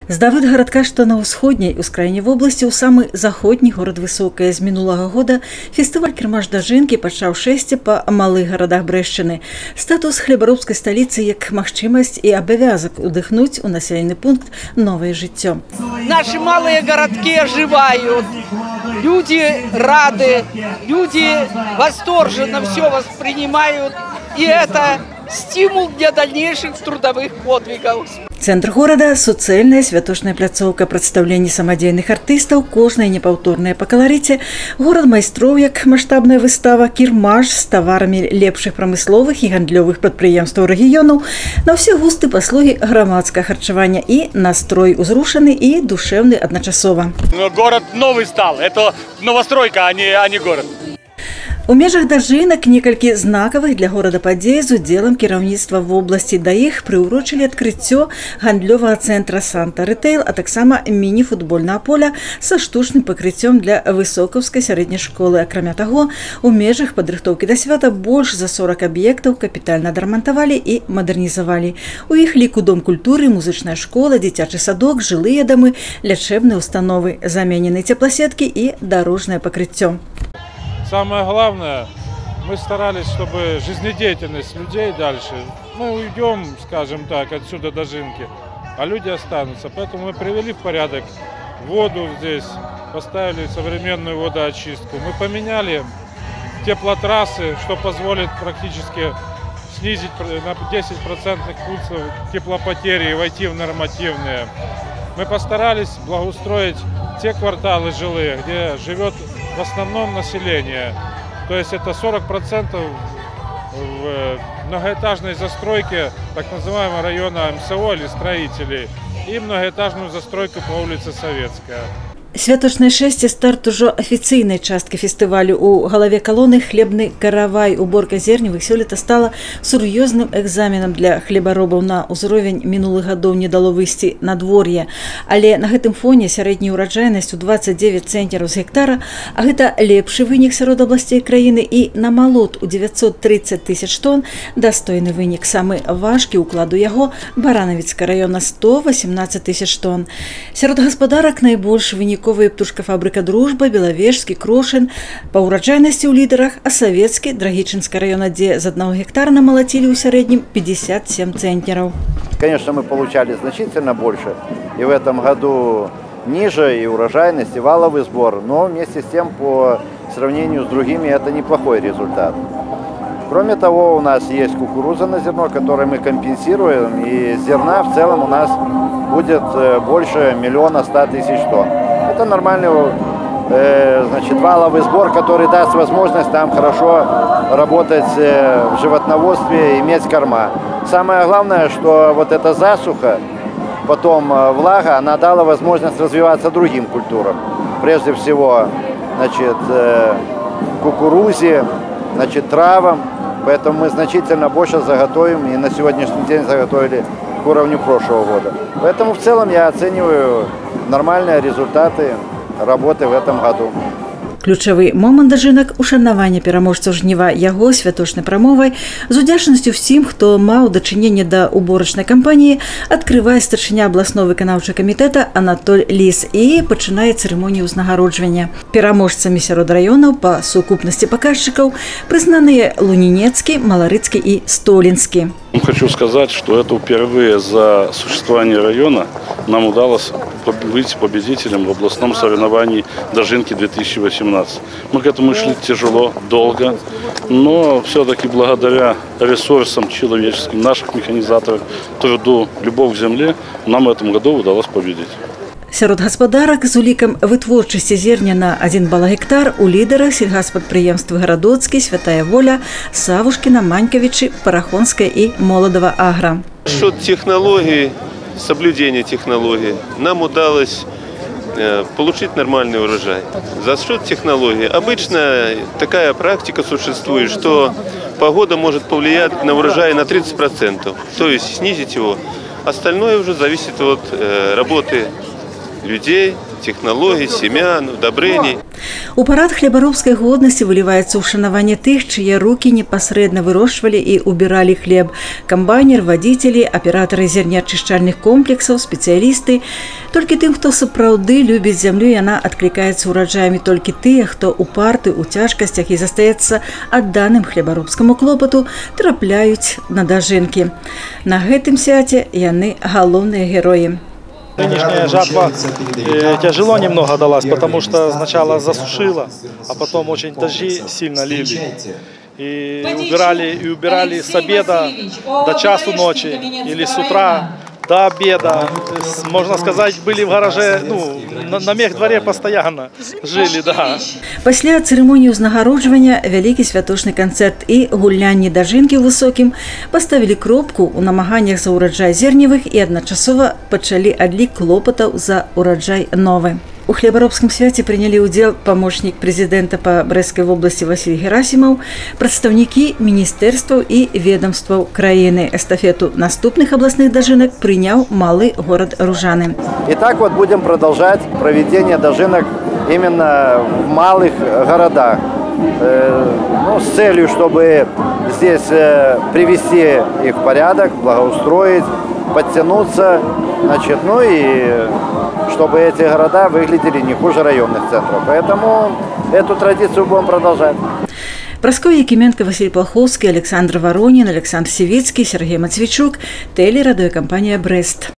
З Давыд-Гарадка, што на ўсходняй ускраіне вобласці, ў самы заходні горад Высокае. З мінулага года фестываль «Кірмаш дажынкі» пачаў шэсце па малых гарадах Брэшчыны. Статус хлебаробскай сталіцы як магчымасць і абавязак удыхнуць у населены пункт новае жыццё. Наши малые городки оживают, люди рады, люди восторженно все воспринимают, и это стимул для дальнейших трудовых подвигов. Цэнтр горада – суцэльная святочная пляцоўка, прадстаўленні самадзейных артыстаў, кожная непаўторная па каларыце, горад майстроў як маштабная выстава, кірмаш з таварамі лепшых прамысловых і гандлёвых прадпрыемстваў рэгіёнаў, на ўсе густы паслугі грамадскага харчавання і настрой узрушаны і душэўны адначасова. Город новый стал, это новостройка, а не город. У межах дажынак некалькі знакавых для горада падзей з удзелам кіраўніцтва вобласці. Да іх прыўрочылі адкрыццё гандлёвага цэнтра «Санта Рытэйл», а таксама міні-футбольнага поля са штучным пакрыццём для Высокаўскай сярэдняй школы. Акрамя таго, у межах падрыхтоўкі да свята больш за 40 аб'ектаў капітальна адрамантавалі і мадэрнізавалі. У іх ліку дом культуры, музычная школа, дзіцячы садок, жылыя дамы, лячэбныя установы, заменены цепласеткі і дарожнае пакрыццё. Самое главное, мы старались, чтобы жизнедеятельность людей дальше, мы уйдем, скажем так, отсюда дожинки, а люди останутся. Поэтому мы привели в порядок воду здесь, поставили современную водоочистку. Мы поменяли теплотрассы, что позволит практически снизить на 10 процентных пунктов теплопотери и войти в нормативные. Мы постарались благоустроить те кварталы жилые, где живет в основном население. То есть это 40% в многоэтажной застройке так называемого района МСО или строителей и многоэтажную застройку по улице Советская. Святочнае шэсце – старт ужо афіцыйнай часткі фестывалю. У галаве калоны хлебны каравай. Уборка зерневых сёлета стала сур'ёзным экзаменам для хлебаробаў. На ўзровень мінулых гадоў не дало выйсці надвор'е. Але на гэтым фоне сярэдняя ўраджайнасць у 29 цэнтнераў з гектара, а гэта лепшы вынік сярод абласцей краіны, і намалот у 930 тысяч тонн – дастойны вынік. Самы важкі ўклад у яго Баранавіцкага раёна – 118 тысяч тонн. Сярод гаспадарак найбольш выніковыя птушкафабрыка «Дружба», Белавежскі, Крошын. Па ўраджайнасці ў лідарах Асавецкі Драгічынскага раёна, дзе з аднаго гектара намалацілі ў сярэднім 57 цэнтнераў. Конечно, мы получали значительно больше. И в этом году ниже и урожайность, и валовый сбор. Но вместе с тем, по сравнению с другими, это неплохой результат. Кроме того, у нас есть кукуруза на зерно, которое мы компенсируем. И зерна в целом у нас будет больше 1 100 000 тонн. Это нормальный значит, валовый сбор, который даст возможность нам хорошо работать в животноводстве, иметь корма. Самое главное, что вот эта засуха, потом влага, она дала возможность развиваться другим культурам. Прежде всего, значит, кукурузе, значит, травам. Поэтому мы значительно больше заготовим и на сегодняшний день заготовили к уровню прошлого года. Поэтому в целом я оцениваю нормальные результаты работы в этом году. Ключавы момант дажынак – ушанаванне пераможцаў жніва. Яго святочнай прамовай з удзячнасцю ўсім, хто маў дачыненне да уборачнай кампаніі, адкрывае старшыня абласного выканаўчага камітэта Анатоль Ліс і пачынае цырымонію ўзнагароджвання. Пераможцамі сярод раёнаў па сукупнасці паказчыкаў прызнаныя Лунінецкі, Маларыцкі і Столінскі. Хочу сказать, что это впервые за существование района нам удалось быть победителем в областном соревновании «Дожинки 2018». Мы к этому шли тяжело, долго, но все-таки благодаря ресурсам человеческим, наших механизаторов, труду, любовь к земле, нам в этом году удалось победить. Сярод гаспадарак з улікам вытворчасці зерня на 1 бал гектар у лідарах сельгаспрадпрыемствы Гарадоцкі, Святая Воля, Савушкіна, Манькавічы, Парахонская і Моладава Агра. За счет технологий, соблюдения технологий, нам удалось получить нормальный урожай. За счет технологий. Обычно такая практика существует, что погода может повлиять на урожай на 30%, то есть снизить его. Остальное уже зависит от работы людей. Технологий, семян, удобрений. У парад хлебаробскай годнасці выліваецца ўшанаванне тых, чые рукі непасрэдна вырошчвалі і убіралі хлеб. Камбайнер, вадзіцелі, аператары зернеачышчальных комплексаў, спецыялісты. Толькі тым, хто сапраўды любіць зямлю, яна адклікаецца ўраджаямі. Толькі тыя, хто упарты ў цяжкасцях і застаецца адданым хлебаробскаму клопату, трапляюць на дажынкі. На гэтым свяце яны галоўныя героі. Нынешняя жатва тяжело немного далась, потому что сначала засушила, а потом очень дожди сильно лили. И убирали с обеда до часу ночи или с утра до обеда. Можно сказать, были в гараже, ну, на мехдворе постоянно жили, да. Пасля цырымоніі ўзнагароджвання вялікі святочны канцэрт і гулянні дажынкі ў Высокім паставілі кропку ў намаганнях за ўраджай зерневых і адначасова пачалі адлік клопатаў за ўраджай новы. У хлебаробскім свяце прынялі ўдзел памочнік прэзідэнта па Брэсцкай вобласці Васіль Герасімаў, прадстаўнікі міністэрстваў і ведомстваў краіны. Эстафету наступных абласных дажынак прыняў малы горад Ружаны. И так вот будем продолжать проведение дожинок именно в малых городах. Ну, с целью, чтобы здесь привести их в порядок, благоустроить, подтянуться, значит, ну и чтобы эти города выглядели не хуже районных центров. Поэтому эту традицию будем продолжать. Прасковья Якименко, Василий Плоховский, Александр Воронин, Александр Севицкий, Сергей Матвейчук, телерадиокомпания «Брест».